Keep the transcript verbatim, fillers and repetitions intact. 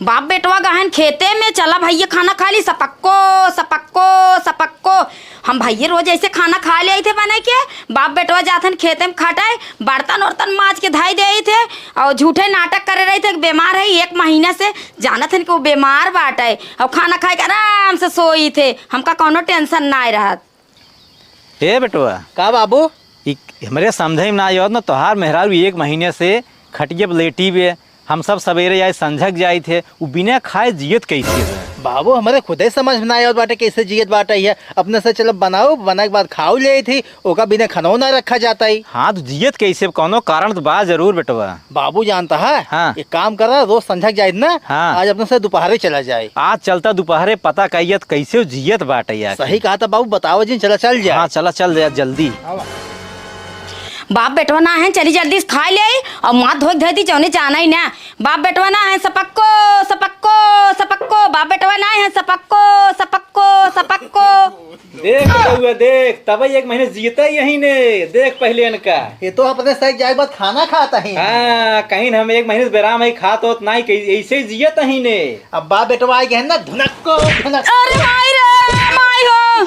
बाप बेटवा गहन खेते में, चला भइया खाना खाइ ली, सपक्को, सपक्को, सपक्को। हम भइया रोज ऐसे खाना खाइ लेइत है बनाइ के। बाप बेटवा जाथन खेते में खटाइ, बर्तन उर्तन माज के धइ देइत है, अउर झूठे नाटक करे रहित है कि बेमार है, एक महीना से जानत हन कि उ बेमार बाटइ, अउर खाना खाइ के आराम से सोइत है, हमका कउनो tension नाहीं रहत। ए बेटवा। का बाबू? ई हमरे समझइ में ना आवत ना, तोहार मेहरारू एक महीने से खटिया पे लेटी बे, हम सब सबेरे आइ संझक जाइत है, उ बिना खाए जियत कइसे बे? बाबू, हमरे खुदइ समझ में ना आवत बाटइ कइसे जियत बाटइ है। अपने से चलो बनाउ, बनाइ के बाद खाउ लेइत ही, ओका बिना खनउ ना रखा जातइ। हाँ, तो जियत कइसे? कउनो कारण तो बा जरूर बेटवा। बाबू जानत है, हाँ। एक काम करा, रोज संझक जाइत ना, हाँ। आज अपने से दुपहरे चला जाए। आज चलता दुपहरे, पता कइयत कइसे जियत बाटइ यार। सही कहत है बाबू, बतावा जिन, चला चल जाए। हाँ, चला चल जाए जल्दी। बाप बेटवा ना है, चली जल्दी से खाइ लेइ अउर माथ धोइ के धइ दी, जउने जाना ही ना। बाप बेटवा ना है, सपक्को, सपक्को, सपक्को, बाप बेटवा ना है, सपक्को, सपक्को, सपक्को। देख बउआ, देख, तबइ एक महीने जियत ही यही ने, देख पहिले इनका। ये तो अपने सही जाए के बाद खाना खात ही। हाँ, कहिन हम एक महीने से बेराम ही, खात होत नाहीं, कहीं ऐसे ही जियत ही ने। अब बाप बेटवा आइ गए हैं ना, धुनक्को, धुनक्को। अरे माई रे, माई हो।